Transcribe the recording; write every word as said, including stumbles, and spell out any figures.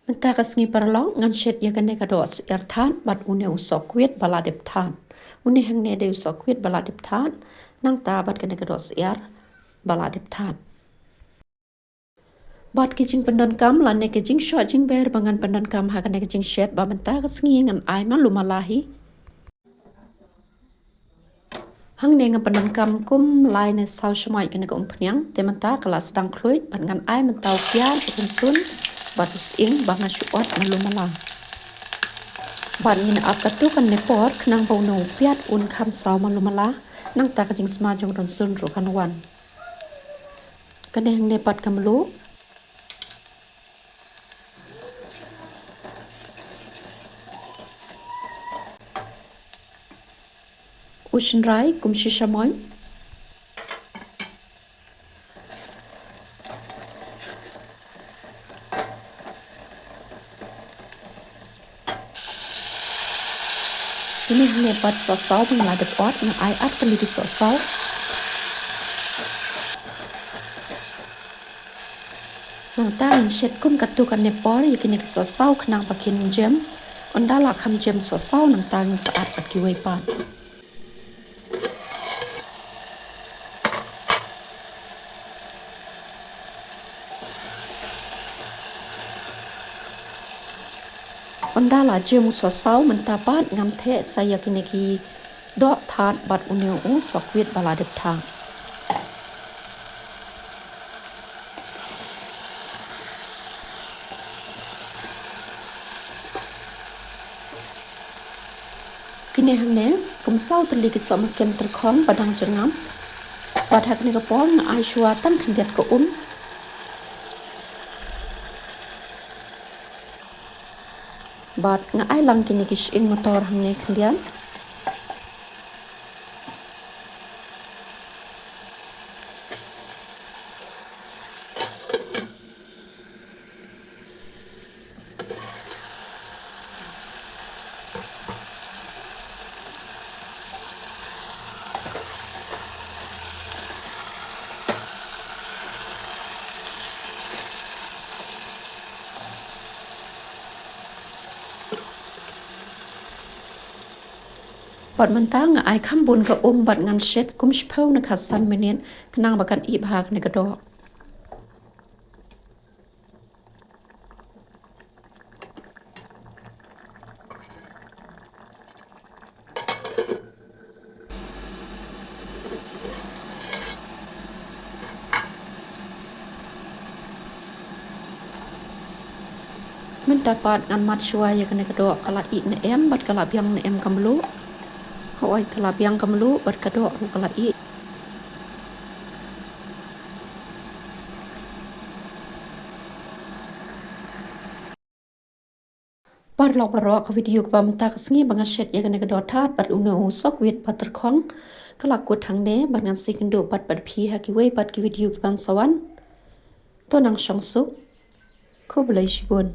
Mynta ka sngi paralok ngan shet ïa kane ka doh syiar thad bad une u sohkwit ba la dep thad. Une hangne dei u sohkwit ba la dep thad, nangta bad kane ka doh syiar ba la dep thad. Bad ki jingpyndonkam lane ki jingshoh jingber ba ngan pyndonkam ha kane ka jingshet ba mynta ka sngi ngan ai malu mala hi. Hangne ngan pyndonkam kum lai ne saw shmoit kane ka umphniang, te mynta ka la sdang khluit bad ngan ai mynta u piat, u rynsun bad u sying ba nga shu ot malu mala. Bad ngin ap katto katne por khnang ba une u piat un kham saw malu mala, nangta ka jingsma jong u rynsun ruh kan wan. Kane hangne pat ka mluh. U shynrai kum shi shamoit. Kine hangne pat sohsaw ba nga la dep ot, nga ai ar tylli ki sohsaw. Nangta ngin shet kum katto katne por ïa kine ki sohsaw khnang ba kin jem. Ynda la kham jem sohsaw nangta ngin sa ap pat kiwei pat. Ynda la jem u sohsaw mynta pat ngan theh sa ïa kine ki doh thad bad une u sohkwit ba la dep thad. Kine hangne kum saw tylli ki sohmakem tyrkhong ba dang jyrngam. Bad ha kane ka por nga ai shuwa tang khyndiat ka um. Bad nga ai lang kine ki sying motor hangne khyndiat. Bad mynta nga ai kham bun ka um bad ngan shet kum shiphew ne khatsan minit khnang ba kan ih bha kane ka doh. Mynta pat ngan mad shuwa ïa kane ka doh ka la ih ne em bad ka la biang ne em ka mluh. Hooid ka la biang ka mluh bad ka doh ruh ka la ih. Paralok baroh, ka video kaba mynta ka sngi ba nga shet ïa kane ka doh thad bad une u sohkwit ba tyrkhong ka la kut hangne, bad ngan sa ïakynduh pat bad phi ha kiwei pat ki video kiban sa wan. To nang shong suk. Khublei shibun.